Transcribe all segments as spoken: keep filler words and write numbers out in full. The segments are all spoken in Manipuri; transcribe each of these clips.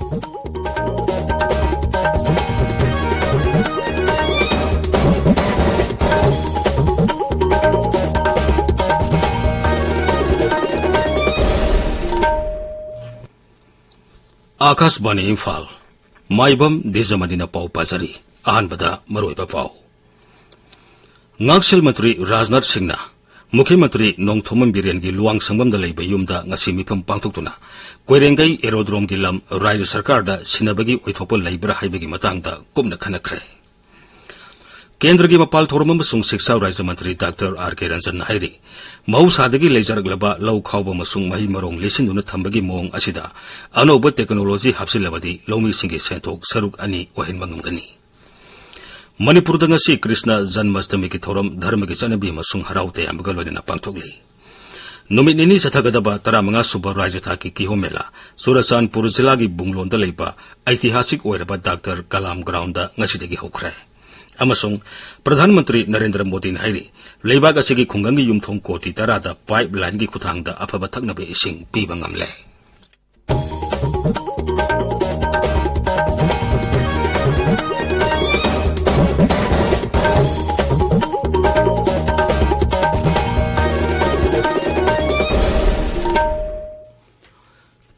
ꯑꯥꯀꯥꯁꯕꯥꯅꯤ ꯏꯝꯐꯥꯜ꯫ ꯃꯥꯏꯕꯝ ꯗꯤꯖꯃꯅꯤꯅ ꯄꯥꯎ ꯄꯥꯖꯔꯤ꯫ ꯑꯍꯥꯟꯕꯗ ꯃꯔꯨꯑꯣꯏꯕ ꯄꯥꯎ꯫ ꯉꯥꯛꯁꯦꯜ ꯃꯟꯇ꯭ꯔꯤ ꯔꯥꯖꯅꯥꯊ ꯁꯤꯡꯅ ꯃꯨꯈ꯭ꯌ ꯃꯟꯇ꯭ꯔꯤ ꯅꯣꯡꯊꯣꯝꯕꯝ ꯕꯤꯔꯦꯟꯒꯤ ꯂꯨꯋꯥꯡ ꯁꯪꯕꯝꯗ ꯂꯩꯕ ꯌꯨꯝꯗ ꯉꯁꯤ ꯃꯤꯐꯝ ꯄꯥꯡꯊꯣꯛꯇꯨꯅ ꯀꯣꯏꯔꯦꯡꯒꯩ ꯑꯦꯔꯣꯗ꯭ꯔꯣꯝꯒꯤ ꯂꯝ ꯔꯥꯖ꯭ꯌ ꯁꯔꯀꯥꯔꯗ ꯁꯤꯟꯅꯕꯒꯤ ꯑꯣꯏꯊꯣꯛꯄ ꯂꯩꯕ꯭ꯔꯥ ꯍꯥꯏꯕꯒꯤ ꯃꯇꯥꯡꯗ ꯀꯨꯞꯅ ꯈꯟꯅꯈ꯭ꯔꯦ꯫ ꯀꯦꯟꯗ꯭ꯔꯒꯤ ꯃꯄꯥꯜ ꯊꯧꯔꯝ ꯑꯃꯁꯨꯡ ꯁꯤꯛꯁꯥ ꯔꯥꯖ꯭ꯌ ꯃꯟꯇ꯭ꯔꯤ ꯗꯥꯛꯇꯔ ꯑꯥꯔ ꯀꯦ ꯔꯟꯖꯟꯅ ꯍꯥꯏꯔꯤ, ꯃꯍꯧꯁꯥꯗꯒꯤ ꯂꯩꯖꯔꯛꯂꯕ ꯂꯧ ꯈꯥꯎꯕ ꯑꯃꯁꯨꯡ ꯃꯍꯩ ꯃꯔꯣꯡ ꯂꯤꯁꯤꯟꯗꯨꯅ ꯊꯝꯕꯒꯤ ꯃꯑꯣꯡ ꯑꯁꯤꯗ ꯑꯅꯧꯕ ꯇꯦꯛꯅꯣꯂꯣꯖꯤ ꯍꯥꯞꯆꯤꯜꯂꯕꯗꯤ ꯂꯧꯃꯤꯁꯤꯡꯒꯤ ꯁꯦꯟꯊꯣꯛ ꯁꯔꯨꯛ ꯑꯅꯤ ꯑꯣꯏꯍꯟꯕ ꯉꯝꯒꯅꯤ꯫ ꯃꯅꯤꯄꯨꯔꯗ ꯉꯁꯤ ꯀ꯭ꯔꯤꯁꯅ ꯖꯟꯃꯁꯇꯃꯤꯒꯤ ꯊꯧꯔꯝ ꯙꯔꯃꯒꯤ ꯆꯠꯅꯕꯤ ꯑꯃꯁꯨꯡ ꯍꯔꯥꯎ ꯇꯌꯥꯝꯕꯒ ꯂꯣꯏꯅꯅ ꯄꯥꯡꯊꯣꯛꯂꯤ꯫ ꯅꯨꯃꯤꯠ ꯅꯤꯅꯤ ꯆꯠꯊꯒꯗꯕ ꯇꯔꯥꯃꯉꯥ ꯁꯨꯕ ꯔꯥꯖ꯭ꯌ ꯊꯥꯛꯀꯤ ꯀꯤꯍꯣꯝ ꯃꯦꯂꯥ ꯆꯨꯔꯆꯥꯟꯄꯨꯔ ꯖꯤꯂꯥꯒꯤ ꯕꯨꯡꯂꯣꯟꯗ ꯂꯩꯕ ꯑꯩꯇꯤꯍꯥꯁꯤꯛ ꯑꯣꯏꯔꯕ ꯗꯥꯛꯇꯔ ꯀꯂꯥꯝ ꯒ꯭ꯔꯥꯎꯟꯗ ꯉꯁꯤꯗꯒꯤ ꯍꯧꯈ꯭ꯔꯦ꯫ ꯑꯃꯁꯨꯡ ꯄ꯭ꯔꯙꯥꯟ ꯃꯟꯇ꯭ꯔꯤ ꯅꯔꯦꯟꯗ꯭ꯔ ꯃꯣꯗꯤꯅ ꯍꯥꯏꯔꯤ, ꯂꯩꯕꯥꯛ ꯑꯁꯤꯒꯤ ꯈꯨꯡꯒꯪꯒꯤ ꯌꯨꯝꯊꯣꯡ ꯀꯣꯇꯤ ꯇꯔꯥꯗ ꯄꯥꯏꯞ ꯂꯥꯏꯟꯒꯤ ꯈꯨꯠꯊꯥꯡꯗ ꯑꯐꯕ ꯊꯛꯅꯕ ꯏꯁꯤꯡ ꯄꯤꯕ ꯉꯝꯂꯦ꯫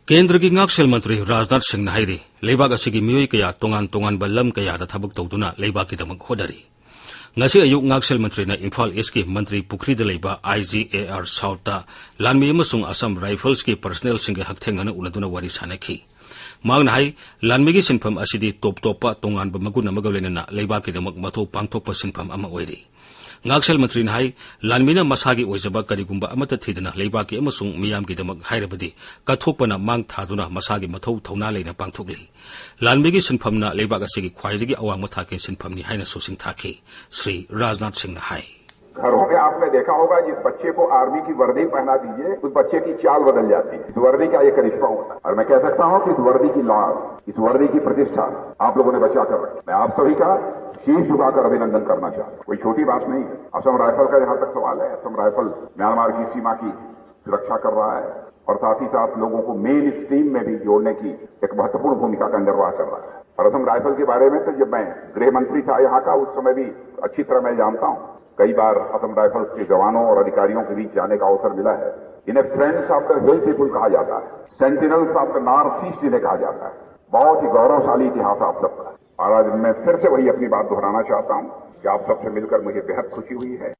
ꯀꯦꯟꯗ꯭ꯔꯒꯤ ꯉꯥꯛꯁꯦꯜ ꯃꯟꯇ꯭ꯔꯤ ꯔꯥꯖꯅꯥꯊ ꯁꯤꯡꯅ ꯍꯥꯏꯔꯤ, ꯂꯩꯕꯥꯛ ꯑꯁꯤꯒꯤ ꯃꯤꯑꯣꯏ ꯀꯌꯥ ꯇꯣꯉꯥꯟ ꯇꯣꯉꯥꯟꯕ ꯂꯝ ꯀꯌꯥꯗ ꯊꯕꯛ ꯇꯧꯗꯨꯅ ꯂꯩꯕꯥꯛꯀꯤꯗꯃꯛ ꯍꯣꯠꯅꯔꯤ꯫ ꯉꯁꯤ ꯑꯌꯨꯛ ꯉꯥꯛꯁꯦꯜ ꯃꯟꯇ꯭ꯔꯤꯅ ꯏꯝꯐꯥꯜ ꯏꯁꯀꯤ ꯃꯟꯇ꯭ꯔꯤ ꯄꯨꯈ꯭ꯔꯤꯗ ꯂꯩꯕ ꯑꯥꯏ ꯖꯤ ꯑꯦ ꯑꯥꯔ ꯁꯥꯎꯠꯇ ꯂꯥꯟꯃꯤ ꯑꯃꯁꯨꯡ ꯑꯁꯥꯝ ꯔꯥꯏꯐꯜꯁꯀꯤ ꯄꯔꯁꯅꯦꯜꯁꯤꯡꯒ ꯍꯛꯊꯦꯡꯅꯅ ꯎꯅꯗꯨꯅ ꯋꯥꯔꯤ ꯁꯥꯅꯈꯤ꯫ ꯃꯍꯥꯛꯅ ꯍꯥꯏ, ꯂꯥꯟꯃꯤꯒꯤ ꯁꯤꯟꯐꯝ ꯑꯁꯤꯗꯤ ꯇꯣꯞ ꯇꯣꯞꯄ ꯇꯣꯉꯥꯟꯕ ꯃꯒꯨꯟ ꯑꯃꯒ ꯂꯣꯏꯅꯅ ꯂꯩꯕꯥꯛꯀꯤꯗꯃꯛ ꯃꯊꯧ ꯄꯥꯡꯊꯣꯛꯄ ꯁꯤꯟꯐꯝ ꯑꯃ ꯑꯣꯏꯔꯤ꯫ ꯉꯥꯛꯁꯦꯜ ꯃꯟꯇ꯭ꯔꯤꯅ ꯍꯥꯏ, ꯂꯥꯟꯃꯤꯅ ꯃꯁꯥꯒꯤ ꯑꯣꯏꯖꯕ ꯀꯔꯤꯒꯨꯝꯕ ꯑꯃꯠꯇ ꯊꯤꯗꯅ ꯂꯩꯕꯥꯛꯀꯤ ꯑꯃꯁꯨꯡ ꯃꯤꯌꯥꯝꯒꯤꯗꯃꯛ ꯍꯥꯏꯔꯕꯗꯤ ꯀꯠꯊꯣꯛꯄꯅ ꯃꯥꯡ ꯊꯥꯗꯨꯅ ꯃꯁꯥꯒꯤ ꯃꯊꯧ ꯊꯧꯅꯥ ꯂꯩꯅ ꯄꯥꯡꯊꯣꯛꯂꯤ꯫ ꯂꯥꯟꯃꯤꯒꯤ ꯁꯤꯟꯐꯝꯅ ꯂꯩꯕꯥꯛ ꯑꯁꯤꯒꯤ ꯈ꯭ꯋꯥꯏꯗꯒꯤ ꯑꯋꯥꯡꯕ ꯊꯥꯛꯀꯤ ꯁꯤꯟꯐꯝꯅꯤ ꯍꯥꯏꯅꯁꯨ ꯁꯤꯡꯊꯥꯈꯤ꯫ ꯁ꯭ꯔꯤ ꯔꯥꯖꯅꯥꯊ ꯁꯤꯡꯅ ꯍꯥꯏ꯫ घरों में आपने देखा होगा, जिस बच्चे को आर्मी की वर्दी पहना दीजिए, उस बच्चे की चाल बदल जाती है। इस वर्दी का ये करिश्मा होता है। और मैं कह सकता हूं कि इस वर्दी की लाज, इस वर्दी की प्रतिष्ठा आप लोगों ने बचा कर रखी। मैं आप सभी का शीश झुकाकर अभिनंदन करना चाहता हूं। कोई छोटी बात नहीं है। असम राइफल का जहां तक सवाल है, असम राइफल म्यांमार की सीमा की रक्षा कर रहा है और साथ ही साथ लोगों को मेन स्ट्रीम में भी जोड़ने की एक महत्वपूर्ण भूमिका का निर्वाह कर रहा है। और असम राइफल के बारे में तो जब मैं गृह मंत्री था यहाँ का, उस समय भी अच्छी तरह मैं जानता हूँ। कई बार असम राइफल्स के जवानों और अधिकारियों के बीच जाने का अवसर मिला है। इन्हें friends of the hill people कहा जाता है, sentinels of the north east इन्हें कहा जाता है। बहुत ही गौरवशाली इतिहास आप सबका। और आज मैं फिर से वही अपनी बात दोहराना चाहता हूँ कि आप सबसे मिलकर मुझे बेहद खुशी हुई है।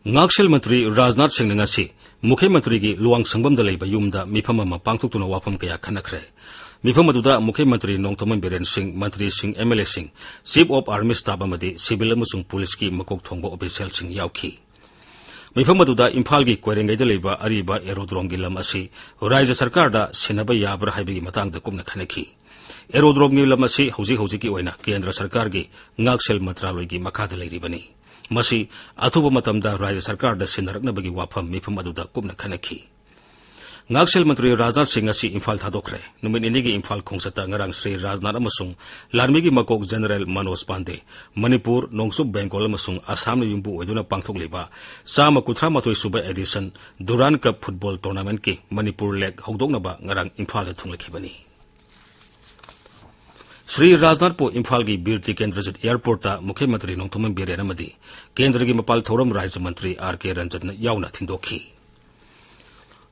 ꯉꯥꯛꯁꯦꯜ ꯃꯟꯇ꯭ꯔꯤ ꯔꯥꯖꯅꯥꯊ ꯁꯤꯡꯅ ꯉꯁꯤ ꯃꯨꯈ꯭ꯌ ꯃꯟꯇ꯭ꯔꯤꯒꯤ ꯂꯨꯋꯥꯡ ꯁꯪꯕꯝꯗ ꯂꯩꯕ ꯌꯨꯝꯗ ꯃꯤꯐꯝ ꯑꯃ ꯄꯥꯡꯊꯣꯛꯇꯨꯅ ꯋꯥꯐꯝ ꯀꯌꯥ ꯈꯟꯅꯈ꯭ꯔꯦ꯫ ꯃꯤꯐꯝ ꯑꯗꯨꯗ ꯃꯨꯈ꯭ꯌ ꯃꯟꯇ꯭ꯔꯤ ꯅꯣꯡꯊꯣꯝꯕꯝ ꯕꯤꯔꯦꯟ ꯁꯤꯡ, ꯃꯟꯇ꯭ꯔꯤꯁꯤꯡ, MLAꯁꯤꯡ, Chief of Army Staff ꯑꯃꯗꯤ civil ꯑꯃꯁꯨꯡ policeꯀꯤ ꯃꯀꯣꯛ ꯊꯣꯡꯕ officialꯁꯤꯡ ꯌꯥꯎꯈꯤ꯫ ꯃꯤꯐꯝ ꯑꯗꯨꯗ ꯏꯝꯐꯥꯜꯒꯤ ꯀꯣꯏꯔꯦꯡꯒꯩꯗ ꯂꯩꯕ ꯑꯔꯤꯕ aerodromeꯒꯤ ꯂꯝ ꯑꯁꯤ ꯔꯥꯖ꯭ꯌ ꯁꯔꯀꯥꯔꯗ ꯁꯤꯟꯅꯕ ꯌꯥꯕ꯭ꯔꯥ ꯍꯥꯏꯕꯒꯤ ꯃꯇꯥꯡꯗ ꯀꯨꯞꯅ ꯈꯟꯅꯈꯤ꯫ Aerodromeꯒꯤ ꯂꯝ ꯑꯁꯤ ꯍꯧꯖꯤꯛ ꯍꯧꯖꯤꯛꯀꯤ ꯑꯣꯏꯅ ꯀꯦꯟꯗ꯭ꯔ ꯁꯔꯀꯥꯔꯒꯤ ꯉꯥꯛꯁꯦꯜ ꯃꯟꯇ꯭ꯔꯥꯂꯣꯏꯒꯤ ꯃꯈꯥꯗ ꯂꯩꯔꯤꯕꯅꯤ꯫ ꯃꯁꯤ ꯑꯊꯨꯕ ꯃꯇꯝꯗ ꯔꯥꯖ꯭ꯌ ꯁꯔꯀꯥꯔꯗ ꯁꯤꯟꯅꯔꯛꯅꯕꯒꯤ ꯋꯥꯐꯝ ꯃꯤꯐꯝ ꯑꯗꯨꯗ ꯀꯨꯞꯅ ꯈꯟꯅꯈꯤ꯫ ꯉꯥꯛꯁꯦꯜ ꯃꯟꯇ꯭ꯔꯤ ꯔꯥꯖꯅꯥꯊ ꯁꯤꯡ ꯉꯁꯤ ꯏꯝꯐꯥꯜ ꯊꯥꯗꯣꯛꯈ꯭ꯔꯦ꯫ ꯅꯨꯃꯤꯠ ꯅꯤꯅꯤꯒꯤ ꯏꯝꯐꯥꯜ ꯈꯣꯡꯆꯠꯇ ꯉꯔꯥꯡ ꯁ꯭ꯔꯤ ꯔꯥꯖꯅꯥꯊ ꯑꯃꯁꯨꯡ ꯂꯥꯟꯃꯤꯒꯤ ꯃꯀꯣꯛ General ꯃꯅꯣꯖ ꯄꯥꯟꯗꯦ ꯃꯅꯤꯄꯨꯔ, ꯅꯣꯡꯆꯨꯞ ꯕꯦꯡꯒꯣꯜ ꯑꯃꯁꯨꯡ ꯑꯁꯥꯝꯅ ꯌꯨꯝꯕꯨ ꯑꯣꯏꯗꯨꯅ ꯄꯥꯡꯊꯣꯛꯂꯤꯕ ꯆꯥꯝꯃ ꯀꯨꯟꯊ꯭ꯔꯥ ꯃꯥꯊꯣꯏ ꯁꯨꯕ edition Durand Cup football tournamentꯀꯤ Manipur leg ꯍꯧꯗꯣꯛꯅꯕ ꯉꯔꯥꯡ ꯏꯝꯐꯥꯜꯗ ꯊꯨꯡꯂꯈꯤꯕꯅꯤ꯫ ꯁ꯭ꯔꯤ ꯔꯥꯖꯅꯥꯊꯄꯨ ꯏꯝꯐꯥꯜꯒꯤ ꯕꯤꯔ ꯇꯤꯀꯦꯟꯗ꯭ꯔꯖꯤꯠ airportꯇ ꯃꯨꯈ꯭ꯌ ꯃꯟꯇ꯭ꯔꯤ ꯅꯣꯡꯊꯣꯝꯕꯝ ꯕꯤꯔꯦꯟ ꯑꯃꯗꯤ ꯀꯦꯟꯗ꯭ꯔꯒꯤ ꯃꯄꯥꯜ ꯊꯧꯔꯝ ꯔꯥꯖ꯭ꯌ ꯃꯟꯇ꯭ꯔꯤ R K ꯔꯟꯖꯟꯅ ꯌꯥꯎꯅ ꯊꯤꯟꯗꯣꯛꯈꯤ꯫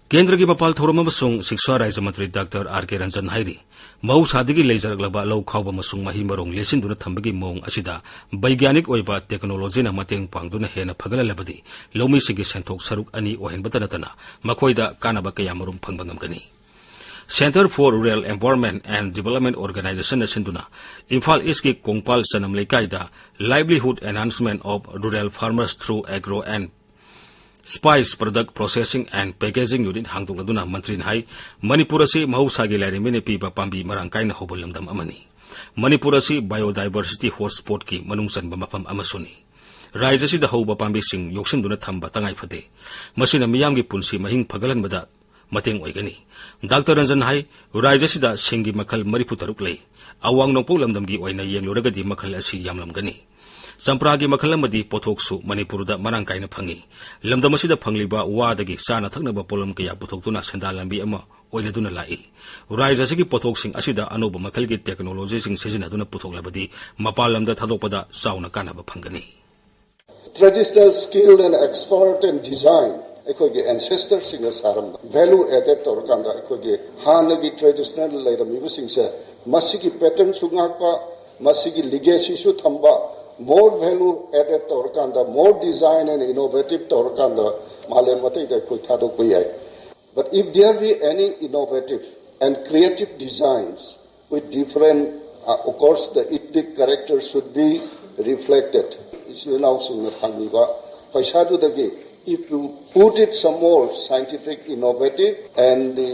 ꯀꯦꯟꯗ꯭ꯔꯒꯤ ꯃꯄꯥꯜ ꯊꯧꯔꯝ ꯑꯃꯁꯨꯡ ꯁꯤꯛꯁꯥ ꯔꯥꯖ꯭ꯌ ꯃꯟꯇ꯭ꯔꯤ ꯗꯥꯛꯇꯔ R K ꯔꯟꯖꯟ ꯍꯥꯏꯔꯤ, ꯃꯍꯧꯁꯥꯗꯒꯤ ꯂꯩꯖꯔꯛꯂꯕ ꯂꯧ ꯈꯥꯎꯕ ꯑꯃꯁꯨꯡ ꯃꯍꯩ ꯃꯔꯣꯡ ꯂꯦꯟꯁꯤꯟꯗꯨꯅ ꯊꯝꯕꯒꯤ ꯃꯑꯣꯡ ꯑꯁꯤꯗ ꯕꯩꯒ꯭ꯌꯥꯅꯤꯛ ꯑꯣꯏꯕ technologyꯅ ꯃꯇꯦꯡ ꯄꯥꯡꯗꯨꯅ ꯍꯦꯟꯅ ꯐꯒꯠꯍꯜꯂꯕꯗꯤ ꯂꯧꯃꯤꯁꯤꯡꯒꯤ ꯁꯦꯟꯊꯣꯛ ꯁꯔꯨꯛ ꯑꯅꯤ ꯑꯣꯏꯍꯟꯕꯇ ꯅꯠꯇꯅ ꯃꯈꯣꯏꯗ ꯀꯥꯟꯅꯕ ꯀꯌꯥꯃꯔꯨꯝ ꯐꯪꯕ ꯉꯝꯒꯅꯤ꯫ Centre for Rural Empowerment and Development Organisationꯅ ꯁꯤꯟꯗꯨꯅ ꯏꯝꯐꯥꯜ Eastꯀꯤ ꯀꯣꯡꯄꯥꯜ ꯆꯅꯝ ꯂꯩꯀꯥꯏꯗ Livelihood Enhancement of Rural Farmers through Agro and Spice Product Processing and Packaging Unit ꯍꯥꯡꯗꯣꯛꯂꯗꯨꯅ ꯃꯟꯇ꯭ꯔꯤꯅ ꯍꯥꯏ, ꯃꯅꯤꯄꯨꯔ ꯑꯁꯤ ꯃꯍꯧꯁꯥꯒꯤ ꯂꯥꯏꯔꯦꯝꯕꯤꯅ ꯄꯤꯕ ꯄꯥꯝꯕꯤ ꯃꯔꯥꯡ ꯀꯥꯏꯅ ꯍꯧꯕ ꯂꯝꯗꯝ ꯑꯃꯅꯤ꯫ ꯃꯅꯤꯄꯨꯔ ꯑꯁꯤ biodiversity hotspotꯀꯤ ꯃꯅꯨꯡ ꯆꯟꯕ ꯃꯐꯝ ꯑꯃꯁꯨꯅꯤ꯫ ꯔꯥꯖ꯭ꯌ ꯑꯁꯤꯗ ꯍꯧꯕ ꯄꯥꯝꯕꯤꯁꯤꯡ ꯌꯣꯛꯁꯤꯟꯗꯨꯅ ꯊꯝꯕ ꯇꯉꯥꯏ ꯐꯗꯦ꯫ ꯃꯁꯤꯅ ꯃꯤꯌꯥꯝꯒꯤ ꯄꯨꯟꯁꯤ ꯃꯍꯤꯡ ꯐꯒꯠꯍꯟꯕꯗ ꯃꯇꯦꯡ ꯑꯣꯏꯒꯅꯤ꯫ ꯗꯥꯛꯇꯔ ꯔꯟꯖꯟ ꯍꯥꯏ, ꯔꯥꯖ꯭ꯌ ꯑꯁꯤꯗ ꯁꯤꯡꯒꯤ ꯃꯈꯜ ꯃꯔꯤꯐꯨ ꯇꯔꯨꯛ ꯂꯩ꯫ ꯑꯋꯥꯡ ꯅꯣꯡꯄꯣꯛ ꯂꯝꯗꯝꯒꯤ ꯑꯣꯏꯅ ꯌꯦꯡꯂꯨꯔꯒꯗꯤ ꯃꯈꯜ ꯑꯁꯤ ꯌꯥꯝꯂꯝꯒꯅꯤ꯫ ꯆꯝꯄ꯭ꯔꯥꯒꯤ ꯃꯈꯜ ꯑꯃꯗꯤ ꯄꯣꯠꯊꯣꯛꯁꯨ ꯃꯅꯤꯄꯨꯔꯗ ꯃꯔꯥꯡ ꯀꯥꯏꯅ ꯐꯪꯏ꯫ ꯂꯝꯗꯝ ꯑꯁꯤꯗ ꯐꯪꯂꯤꯕ ꯋꯥꯗꯒꯤ ꯆꯥꯅ ꯊꯛꯅꯕ ꯄꯣꯠꯂꯝ ꯀꯌꯥ ꯄꯨꯊꯣꯛꯇꯨꯅ ꯁꯦꯟꯗꯥꯟ ꯂꯝꯕꯤ ꯑꯃ ꯑꯣꯏꯅꯗꯨꯅ ꯂꯥꯛꯏ꯫ ꯔꯥꯏꯖ ꯑꯁꯤꯒꯤ ꯄꯣꯠꯊꯣꯛꯁꯤꯡ ꯑꯁꯤꯗ ꯑꯅꯧꯕ ꯃꯈꯜꯒꯤ ꯇꯦꯛꯅꯣꯂꯣꯖꯤꯁꯤꯡ ꯁꯤꯖꯤꯟꯅꯗꯨꯅ ꯄꯨꯊꯣꯛꯂꯕꯗꯤ ꯃꯄꯥꯟ ꯂꯝꯗ ꯊꯥꯗꯣꯛꯄꯗ ꯆꯥꯎꯅ ꯀꯥꯟꯅꯕ ꯐꯪꯒꯅꯤ꯫ Traditional skill and expert and design, ꯑꯩꯈꯣꯏꯒꯤ ancestorꯁꯤꯡꯅ ꯁꯥꯔꯝꯕ value added ꯇꯧꯔꯀꯥꯟꯗ ꯑꯩꯈꯣꯏꯒꯤ ꯍꯥꯟꯅꯒꯤ traditional ꯂꯩꯔꯝꯃꯤꯕꯁꯤꯡꯁꯦ ꯃꯁꯤꯒꯤ patternꯁꯨ ꯉꯥꯛꯄ, ꯃꯁꯤꯒꯤ legacyꯁꯨ ꯊꯝꯕ, more value added ꯇꯧꯔꯀꯥꯟꯗ, more design and innovative ꯇꯧꯔꯀꯥꯟꯗ ꯃꯥꯂꯦꯝ ꯑꯇꯩꯗ ꯑꯩꯈꯣꯏ ꯊꯥꯗꯣꯛꯄ ꯌꯥꯏ꯫ But if there be any innovative and creative designs with different, uh, of course, the ethnic character should be reflected. ꯏꯆꯤꯜ ꯏꯅꯥꯎꯁꯤꯡꯅ ꯐꯪꯉꯤꯕ ꯄꯩꯁꯥꯗꯨꯗꯒꯤ, if you put it some more scientific, innovative, and the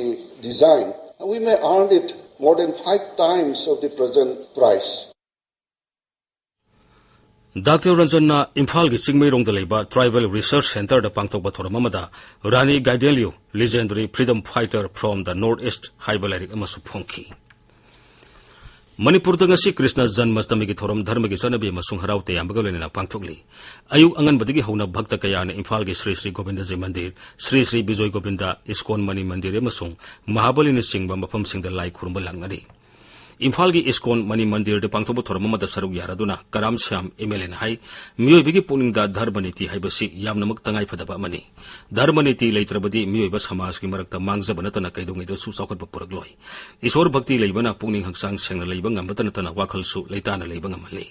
design, we may earn it more than five times of the present price. Doctor ꯔꯟꯖꯟꯅ ꯏꯝꯐꯥꯜꯒꯤ ꯆꯤꯡꯃꯩꯔꯣꯡꯗ ꯂꯩꯕ Tribal Research Centreꯗ ꯄꯥꯡꯊꯣꯛꯄ ꯊꯧꯔꯝ ꯑꯃꯗ ꯔꯥꯅꯤ ꯒꯥꯏꯗꯦꯟꯂꯤꯌꯨ, Legendary Freedom Fighter from the North East ꯍꯥꯏꯕ ꯂꯥꯏꯔꯤꯛ ꯑꯃꯁꯨ ꯐꯣꯡꯈꯤ꯫ ꯃꯅꯤꯄꯨꯔꯗ ꯉꯁꯤ ꯀ꯭ꯔꯤꯁꯅ ꯖꯟꯃꯁꯇꯃꯤꯒꯤ ꯊꯧꯔꯝ ꯙꯔꯃꯒꯤ ꯆꯠꯅꯕꯤ ꯑꯃꯁꯨꯡ ꯍꯔꯥꯎ ꯇꯌꯥꯝꯕꯒ ꯂꯣꯏꯅꯅ ꯄꯥꯡꯊꯣꯛꯂꯤ꯫ ꯑꯌꯨꯛ ꯑꯉꯟꯕꯗꯒꯤ ꯍꯧꯅ ꯚꯛꯇ ꯀꯌꯥꯅ ꯏꯝꯐꯥꯜꯒꯤ ꯁ꯭ꯔꯤ ꯁ꯭ꯔꯤ ꯒꯣꯕꯤꯟꯗꯖꯤ ꯃꯟꯗꯤꯔ, ꯁ꯭ꯔꯤ ꯁ꯭ꯔꯤ ꯕꯤꯖꯣꯏ ꯒꯣꯕꯤꯟꯗ, ꯏꯁꯀꯣꯟ ꯃꯅꯤ ꯃꯟꯗꯤꯔ ꯑꯃꯁꯨꯡ ꯃꯍꯥꯕꯂꯤꯅꯆꯤꯡꯕ ꯃꯐꯝꯁꯤꯡꯗ ꯂꯥꯏ ꯈꯨꯔꯨꯝꯕ ꯂꯥꯛꯅꯔꯤ꯫ ꯏꯝꯐꯥꯜꯒꯤ ꯏꯁꯀꯣꯟ ꯃꯅꯤ ꯃꯟꯗꯤꯔꯗ ꯄꯥꯡꯊꯣꯛꯄ ꯊꯧꯔꯝ ꯑꯃꯗ ꯁꯔꯨꯛ ꯌꯥꯔꯗꯨꯅ ꯀꯔꯥꯝ ꯁ꯭ꯌꯥꯝ MLAꯅ ꯍꯥꯏ, ꯃꯤꯑꯣꯏꯕꯒꯤ ꯄꯨꯛꯅꯤꯡꯗ ꯙꯔꯃ ꯅꯤꯇꯤ ꯍꯥꯏꯕꯁꯤ ꯌꯥꯝꯅꯃꯛ ꯇꯉꯥꯏꯐꯗꯕ ꯑꯃꯅꯤ꯫ ꯙꯔꯃ ꯅꯤꯇꯤ ꯂꯩꯇ꯭ꯔꯕꯗꯤ ꯃꯤꯑꯣꯏꯕ ꯁꯃꯥꯖꯒꯤ ꯃꯔꯛꯇ ꯃꯥꯡꯖꯕ ꯅꯠꯇꯅ ꯀꯩꯗꯧꯉꯩꯗꯁꯨ ꯆꯥꯎꯈꯠꯄ ꯄꯨꯔꯛꯂꯣꯏ꯫ ꯏꯁꯣꯔ ꯚꯛꯇꯤ ꯂꯩꯕꯅ ꯄꯨꯛꯅꯤꯡ ꯍꯛꯆꯥꯡ ꯁꯦꯡꯅ ꯂꯩꯕ ꯉꯝꯕꯇ ꯅꯠꯇꯅ ꯋꯥꯈꯜꯁꯨ ꯂꯩꯇꯥꯅ ꯂꯩꯕ ꯉꯝꯍꯜꯂꯤ꯫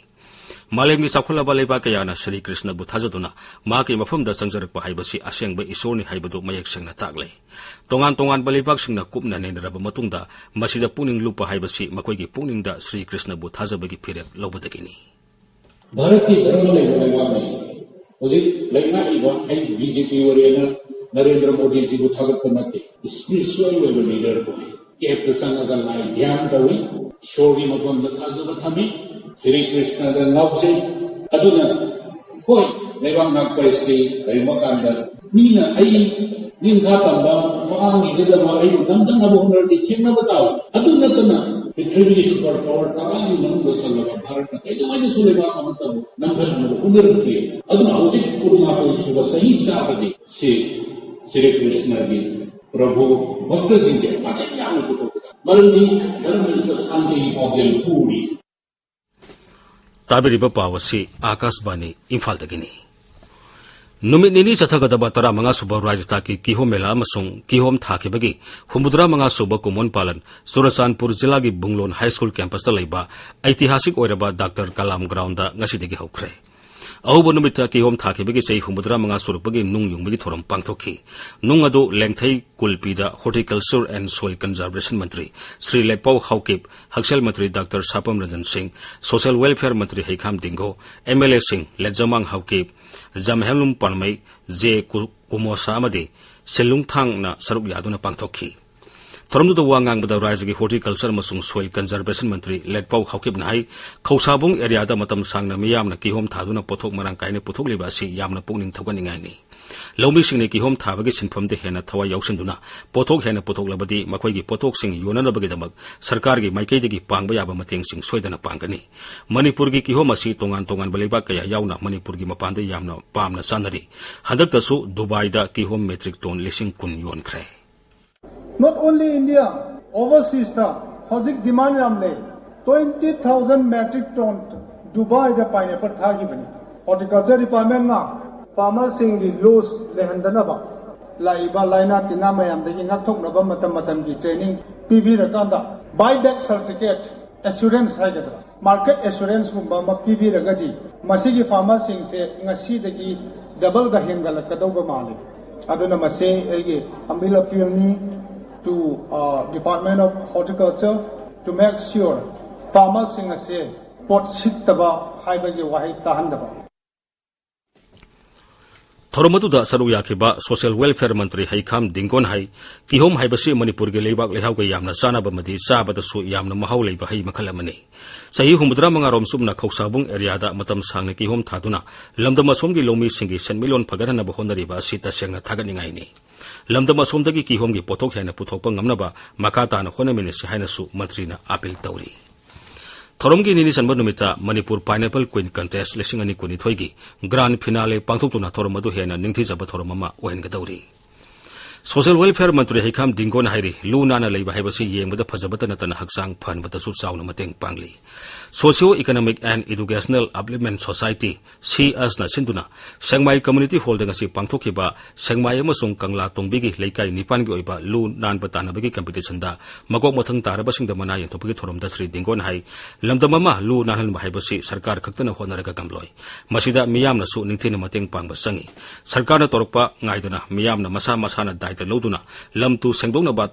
ꯃꯥꯂꯦꯝꯒꯤ ꯆꯥꯎꯈꯠꯂꯕ ꯂꯩꯕꯥꯛ ꯀꯌꯥꯅ ꯁ꯭ꯔꯤ ꯀ꯭ꯔꯤꯁꯅꯕꯨ ꯊꯥꯖꯗꯨꯅ ꯃꯍꯥꯛꯀꯤ ꯃꯐꯝꯗ ꯆꯪꯖꯔꯛꯄ ꯍꯥꯏꯕꯁꯤ ꯑꯁꯦꯡꯕ ꯏꯁꯣꯔꯅꯤ ꯍꯥꯏꯕꯗꯨ ꯃꯌꯦꯛ ꯁꯦꯡꯅ ꯇꯥꯛꯂꯦ꯫ ꯇꯣꯉꯥꯟ ꯇꯣꯉꯥꯟꯕ ꯂꯩꯕꯥꯛꯁꯤꯡꯅ ꯀꯨꯞꯅ ꯅꯩꯅꯔꯕ ꯃꯇꯨꯡꯗ ꯃꯁꯤꯗ ꯄꯨꯛꯅꯤꯡ ꯂꯨꯞꯄ ꯍꯥꯏꯕꯁꯤ ꯃꯈꯣꯏꯒꯤ ꯄꯨꯛꯅꯤꯡꯗ ꯁ꯭ꯔꯤ ꯀ꯭ꯔꯤꯁꯅꯕꯨ ꯊꯥꯖꯕꯒꯤ ꯐꯤꯔꯦꯞ ꯂꯧꯕꯗꯒꯤꯅꯤ꯫ ꯚꯥꯔꯠꯀꯤ ꯙꯔꯃ ꯂꯩꯕ ꯂꯩꯕꯥꯛꯅꯤ꯫ ꯍꯧꯖꯤꯛ ꯂꯩꯉꯥꯛꯂꯤꯕ ꯑꯩ BJP ꯑꯣꯏꯔꯦꯅ ꯅꯔꯦꯟꯗ꯭ꯔ ꯃꯣꯗꯤꯖꯤꯕꯨ ꯊꯥꯒꯠꯄ ꯅꯠꯇꯦ꯫ Spiritual ꯑꯣꯏꯕ leader ꯑꯃꯅꯤ꯫ Caveꯇ ꯆꯪꯉꯒ ꯂꯥꯏ ꯙ꯭ꯌꯥꯟ ꯇꯧꯏ꯫ ꯏꯁꯣꯔꯒꯤ ꯃꯐꯝꯗ ꯊꯥꯖꯕ ꯊꯝꯃꯤ꯫ ꯁ꯭ꯔꯤ ꯀ꯭ꯔꯤꯁꯅꯗ ꯉꯥꯎꯖꯩ꯫ ꯑꯗꯨꯅ ꯍꯣꯏ, ꯂꯩꯕꯥꯛ ꯉꯥꯛꯄ ꯍꯥꯏꯁꯤ ꯀꯔꯤꯒꯨꯝꯕ ꯀꯥꯟꯗ ꯃꯤꯅ ꯑꯩ ꯅꯤꯡꯈꯥ ꯇꯝꯕ ꯃꯥꯡꯈꯤꯒꯗꯕ ꯑꯩꯕꯨ ꯅꯝꯊꯅꯕ ꯍꯣꯠꯅꯔꯗꯤ ꯊꯦꯡꯅꯕ ꯇꯥꯕ꯫ ꯑꯗꯨ ꯅꯠꯇꯅ ꯄ꯭ꯔꯤꯊꯤꯕꯤꯒꯤ ꯁꯨꯄꯔ ꯄꯥꯋꯔ ꯇꯔꯥꯒꯤ ꯃꯅꯨꯡꯗ ꯆꯜꯂꯕ ꯚꯥꯔꯠꯅ ꯀꯩꯗꯧꯉꯩꯗꯁꯨ ꯂꯩꯕꯥꯛ ꯑꯃꯠꯇꯕꯨ ꯅꯝꯊꯅꯕ ꯍꯣꯠꯅꯔꯛꯇ꯭ꯔꯤ꯫ ꯑꯗꯨꯅ ꯍꯧꯖꯤꯛ ꯀꯨꯟꯃꯥꯊꯣꯏ ꯁꯨꯕ ꯆꯍꯤ ꯆꯥꯕꯗꯤ ꯁꯤ ꯁ꯭ꯔꯤ ꯀ꯭ꯔꯤꯁꯅꯒꯤ ꯄ꯭ꯔꯚꯨ ꯚꯛꯇꯁꯤꯡꯁꯦ ꯃꯁꯤꯡ ꯌꯥꯝꯅ ꯄꯨꯊꯣꯛꯄꯗ, ꯃꯔꯝꯗꯤ ꯙꯔꯃꯁꯤꯗ ꯁꯥꯟꯇꯤꯒꯤ ꯄꯥꯎꯖꯦꯜ ꯄꯨꯔꯤ꯫ ꯇꯥꯕꯤꯔꯤꯕ ꯄꯥꯎ ꯑꯁꯤ ꯑꯥꯀꯥꯁꯕꯥꯅꯤ ꯏꯝꯐꯥꯜꯗꯒꯤꯅꯤ꯫ ꯅꯨꯃꯤꯠ ꯅꯤꯅꯤ ꯆꯠꯊꯒꯗꯕ ꯇꯔꯥꯃꯉꯥ ꯁꯨꯕ ꯔꯥꯖ꯭ꯌ ꯊꯥꯛꯀꯤ ꯀꯤꯍꯣꯝ ꯃꯦꯂꯥ ꯑꯃꯁꯨꯡ ꯀꯤꯍꯣꯝ ꯊꯥꯈꯤꯕꯒꯤ ꯍꯨꯝꯐꯨꯇꯔꯥ ꯃꯉꯥ ꯁꯨꯕ ꯀꯨꯝꯑꯣꯟ ꯄꯥꯂꯟ ꯆꯨꯔꯆꯥꯟꯄꯨꯔ ꯖꯤꯂꯥꯒꯤ ꯕꯨꯡꯂꯣꯟ ꯍꯥꯏ ꯁ꯭ꯀꯨꯜ ꯀꯦꯝꯄꯁꯇ ꯂꯩꯕ ꯑꯩꯇꯤꯍꯥꯁꯤꯛ ꯑꯣꯏꯔꯕ ꯗꯥꯛꯇꯔ ꯀꯂꯥꯝ ꯒ꯭ꯔꯥꯎꯟꯗ ꯉꯁꯤꯗꯒꯤ ꯍꯧꯈ꯭ꯔꯦ꯫ ꯑꯍꯧꯕ ꯅꯨꯃꯤꯠꯇ ꯀꯤꯍꯣꯝ ꯊꯥꯈꯤꯕꯒꯤ ꯆꯍꯤ ꯍꯨꯝꯐꯨꯇꯔꯥ ꯃꯉꯥ ꯁꯨꯔꯛꯄꯒꯤ ꯅꯨꯡ ꯌꯨꯡꯕꯒꯤ ꯊꯧꯔꯝ ꯄꯥꯡꯊꯣꯛꯈꯤ꯫ ꯅꯨꯡ ꯑꯗꯨ ꯂꯦꯡꯊꯩ ꯀꯨꯜꯄꯤꯗ Horticulture and Soil Conservation ꯃꯟꯇ꯭ꯔꯤ ꯁ꯭ꯔꯤ ꯂꯦꯠꯄꯥꯎ ꯍꯥꯎꯀꯤꯞ, ꯍꯛꯁꯦꯜ ꯃꯟꯇ꯭ꯔꯤ ꯗꯥꯛꯇꯔ ꯁꯥꯄꯝ ꯔꯟꯖꯟ ꯁꯤꯡ, ꯁꯣꯁꯤꯌꯦꯜ ꯋꯦꯜꯐꯤꯌꯔ ꯃꯟꯇ꯭ꯔꯤ ꯍꯩꯈꯥꯝ ꯗꯤꯡꯒꯣ, ꯑꯦꯝ ꯑꯦꯜ ꯑꯦꯁꯤꯡ ꯂꯦꯠꯖꯃꯥꯡ ꯍꯥꯎꯀꯤꯞ, ꯖꯝꯍꯦꯝꯂꯨꯝ ꯄꯥꯟꯃꯩ, ꯖꯦ ꯀꯨ-, ꯀꯨꯃꯣꯁꯥ ꯑꯃꯗꯤ ꯁꯤꯜꯂꯨꯡꯊꯥꯡꯅ ꯁꯔꯨꯛ ꯌꯥꯗꯨꯅ ꯄꯥꯡꯊꯣꯛꯈꯤ꯫ ꯊꯧꯔꯝꯗꯨꯗ ꯋꯥ ꯉꯥꯡꯕꯗ ꯔꯥꯖ꯭ꯌꯒꯤ Horticulture ꯑꯃꯁꯨꯡ Soil Conservation ꯃꯟꯇ꯭ꯔꯤ ꯂꯦꯠꯄꯥꯎ ꯍꯥꯎꯀꯤꯞꯅ ꯍꯥꯏ, ꯈꯧꯁꯥꯕꯨꯡ ꯑꯦꯔꯤꯌꯥꯗ ꯃꯇꯝ ꯁꯥꯡꯅ ꯃꯤꯌꯥꯝꯅ ꯀꯤꯍꯣꯝ ꯊꯥꯗꯨꯅ ꯄꯣꯠꯊꯣꯛ ꯃꯔꯥꯡ ꯀꯥꯏꯅ ꯄꯨꯊꯣꯛꯂꯤꯕ ꯑꯁꯤ ꯌꯥꯝꯅ ꯄꯨꯛꯅꯤꯡ ꯊꯧꯒꯠꯅꯤꯡꯉꯥꯏꯅꯤ꯫ ꯂꯧꯃꯤꯁꯤꯡꯅ ꯀꯤꯍꯣꯝ ꯊꯥꯕꯒꯤ ꯁꯤꯟꯐꯝꯗ ꯍꯦꯟꯅ ꯊꯋꯥꯏ ꯌꯥꯎꯁꯤꯟꯗꯨꯅ ꯄꯣꯠꯊꯣꯛ ꯍꯦꯟꯅ ꯄꯨꯊꯣꯛꯂꯕꯗꯤ ꯃꯈꯣꯏꯒꯤ ꯄꯣꯠꯊꯣꯛꯁꯤꯡ ꯌꯣꯟꯅꯅꯕꯒꯤꯗꯃꯛ ꯁꯔꯀꯥꯔꯒꯤ ꯃꯥꯏꯀꯩꯗꯒꯤ ꯄꯥꯡꯕ ꯌꯥꯕ ꯃꯇꯦꯡꯁꯤꯡ ꯁꯣꯏꯗꯅ ꯄꯥꯡꯒꯅꯤ꯫ ꯃꯅꯤꯄꯨꯔꯒꯤ ꯀꯤꯍꯣꯝ ꯑꯁꯤ ꯇꯣꯉꯥꯟ ꯇꯣꯉꯥꯟꯕ ꯂꯩꯕꯥꯛ ꯀꯌꯥ ꯌꯥꯎꯅ ꯃꯅꯤꯄꯨꯔꯒꯤ ꯃꯄꯥꯟꯗ ꯌꯥꯝꯅ ꯄꯥꯝꯅ ꯆꯥꯅꯔꯤ꯫ ꯍꯟꯗꯛꯇꯁꯨ ꯗꯨꯕꯥꯏꯗ ꯀꯤꯍꯣꯝ metric ton ꯂꯤꯁꯤꯡ ꯀꯨꯟ ꯌꯣꯟꯈ꯭ꯔꯦ꯫ Not only India, overseas ꯇ ꯍꯧꯖꯤꯛ demand ꯌꯥꯝ ꯂꯩ꯫ Twenty thousand metric ton ꯗꯨꯕꯥꯏꯗ pineapple ꯊꯥꯈꯤꯕꯅꯤ꯫ Horticulture department ꯅ farmer ꯁꯤꯡꯒꯤ loss ꯂꯩꯍꯟꯗꯅꯕ ꯂꯥꯛꯏꯕ ꯂꯥꯏꯅꯥ ꯇꯤꯟꯅꯥ ꯃꯌꯥꯝꯗꯒꯤ ꯉꯥꯛꯊꯣꯛꯅꯕ ꯃꯇꯝ ꯃꯇꯝꯒꯤ training ꯄꯤꯕꯤꯔꯀꯥꯟꯗ buyback certificate assurance ꯍꯥꯏꯒꯗ꯭ꯔꯥ, market assurance ꯀꯨꯝꯕ ꯑꯃ ꯄꯤꯕꯤꯔꯒꯗꯤ ꯃꯁꯤꯒꯤ farmer ꯁꯤꯡꯁꯦ ꯉꯁꯤꯗꯒꯤ double ꯗ ꯍꯦꯟꯒꯠꯂꯛꯀꯗꯧꯕ ꯃꯥꯜꯂꯤ꯫ ꯑꯗꯨꯅ ꯃꯁꯤ ꯑꯩꯒꯤ humble appeal ꯅꯤ to, uh, Department of Horticulture to make sure farmer ꯁꯤꯡ ꯑꯁꯦ ꯄꯣꯠ ꯁꯤꯠꯇꯕ ꯍꯥꯏꯕꯒꯤ ꯋꯥꯍꯩ ꯇꯥꯍꯟꯗꯕ꯫ ꯊꯧꯔꯝ ꯑꯗꯨꯗ ꯁꯔꯨꯛ ꯌꯥꯈꯤꯕ ꯁꯣꯁꯤꯌꯦꯜ ꯋꯦꯜꯐꯤꯌꯔ ꯃꯟꯇ꯭ꯔꯤ ꯍꯩꯈꯥꯝ ꯗꯤꯡꯒꯣꯟ ꯍꯥꯏ, ꯀꯤꯍꯣꯝ ꯍꯥꯏꯕꯁꯤ ꯃꯅꯤꯄꯨꯔꯒꯤ ꯂꯩꯕꯥꯛ ꯂꯩꯍꯥꯎꯒ ꯌꯥꯝꯅ ꯆꯥꯟꯅꯕ ꯑꯃꯗꯤ ꯆꯥꯕꯗꯁꯨ ꯌꯥꯝꯅ ꯃꯍꯥꯎ ꯂꯩꯕ ꯍꯩ ꯃꯈꯜ ꯑꯃꯅꯤ꯫ ꯆꯍꯤ ꯍꯨꯝꯐꯨꯇꯔꯥ ꯃꯉꯥ ꯔꯣꯝ ꯆꯨꯞꯅ ꯈꯧꯁꯥꯕꯨꯡ ꯑꯦꯔꯤꯌꯥꯗ ꯃꯇꯝ ꯁꯥꯡꯅ ꯀꯤꯍꯣꯝ ꯊꯥꯗꯨꯅ ꯂꯝꯗꯝ ꯑꯁꯣꯝꯒꯤ ꯂꯧꯃꯤꯁꯤꯡꯒꯤ ꯁꯦꯟꯃꯤꯠꯂꯣꯟ ꯐꯒꯠꯍꯟꯅꯕ ꯍꯣꯠꯅꯔꯤꯕ ꯑꯁꯤ ꯇꯁꯦꯡꯅ ꯊꯥꯒꯠꯅꯤꯡꯉꯥꯏꯅꯤ꯫ ꯂꯝꯗꯝ ꯑꯁꯣꯝꯗꯒꯤ ꯀꯤꯍꯣꯝꯒꯤ ꯄꯣꯠꯊꯣꯛ ꯍꯦꯟꯅ ꯄꯨꯊꯣꯛꯄ ꯉꯝꯅꯕ ꯃꯈꯥ ꯇꯥꯅ ꯍꯣꯠꯅꯃꯤꯟꯅꯁꯤ ꯍꯥꯏꯅꯁꯨ ꯃꯟꯇ꯭ꯔꯤꯅ ꯑꯥꯄꯤꯜ ꯇꯧꯔꯤ꯫ ꯊꯧꯔꯝꯒꯤ ꯅꯤꯅꯤ ꯆꯟꯕ ꯅꯨꯃꯤꯠꯇ ꯃꯅꯤꯄꯨꯔ Pineapple Queen Contest ꯂꯤꯁꯤꯡ ꯑꯅꯤ ꯀꯨꯟꯅꯤꯊꯣꯏꯒꯤ grand finale ꯄꯥꯡꯊꯣꯛꯇꯨꯅ ꯊꯧꯔꯝ ꯑꯗꯨ ꯍꯦꯟꯅ ꯅꯤꯡꯊꯤꯖꯕ ꯊꯧꯔꯝ ꯑꯃ ꯑꯣꯏꯍꯟꯒꯗꯧꯔꯤ꯫ Social Welfare ꯃꯟꯇ꯭ꯔꯤ ꯍꯩꯈꯥꯝ ꯗꯤꯡꯒꯣꯅ ꯍꯥꯏꯔꯤ, ꯂꯨ ꯅꯥꯟꯅ ꯂꯩꯕ ꯍꯥꯏꯕꯁꯤ ꯌꯦꯡꯕꯗ ꯐꯖꯕꯇ ꯅꯠꯇꯅ ꯍꯛꯆꯥꯡ ꯐꯍꯟꯕꯗꯁꯨ ꯆꯥꯎꯅ ꯃꯇꯦꯡ ꯄꯥꯡꯂꯤ꯫ Socio Economic and Educational Upliftment Society, ꯁꯤ ꯑꯦꯁꯅ ꯁꯤꯟꯗꯨꯅ ꯁꯦꯡꯃꯥꯏ Community Hallꯗ ꯉꯁꯤ ꯄꯥꯡꯊꯣꯛꯈꯤꯕ ꯁꯦꯡꯃꯥꯏ ꯑꯃꯁꯨꯡ ꯀꯪꯂꯥ ꯇꯣꯡꯕꯤꯒꯤ ꯂꯩꯀꯥꯏ ꯅꯤꯄꯥꯟꯒꯤ ꯑꯣꯏꯕ ꯂꯨ ꯅꯥꯟꯕ ꯇꯥꯟꯅꯕꯒꯤ competitionꯗ ꯃꯀꯣꯛ ꯃꯊꯪ ꯇꯥꯔꯕꯁꯤꯡꯗ ꯃꯅꯥ ꯌꯦꯟꯊꯣꯛꯄꯒꯤ ꯊꯧꯔꯝꯗ ꯁ꯭ꯔꯤ ꯗꯤꯡꯒꯣꯅ ꯍꯥꯏ, ꯂꯝꯗꯝ ꯑꯃ ꯂꯨ ꯅꯥꯟꯍꯟꯕ ꯍꯥꯏꯕꯁꯤ ꯁꯔꯀꯥꯔ ꯈꯛꯇꯅ ꯍꯣꯠꯅꯔꯒ ꯉꯝꯂꯣꯏ꯫ ꯃꯁꯤꯗ ꯃꯤꯌꯥꯝꯅꯁꯨ ꯅꯤꯡꯊꯤꯅ ꯃꯇꯦꯡ ꯄꯥꯡꯕ ꯆꯪꯏ꯫ ꯁꯔꯀꯥꯔꯅ ꯇꯧꯔꯛꯄ ꯉꯥꯏꯗꯅ ꯃꯤꯌꯥꯝꯅ ꯃꯁꯥ ꯃꯁꯥꯅ ꯗꯥꯏꯇ ꯂꯧꯗꯨꯅ ꯂꯝ ꯇꯨ ꯁꯦꯡꯗꯣꯛꯅꯕ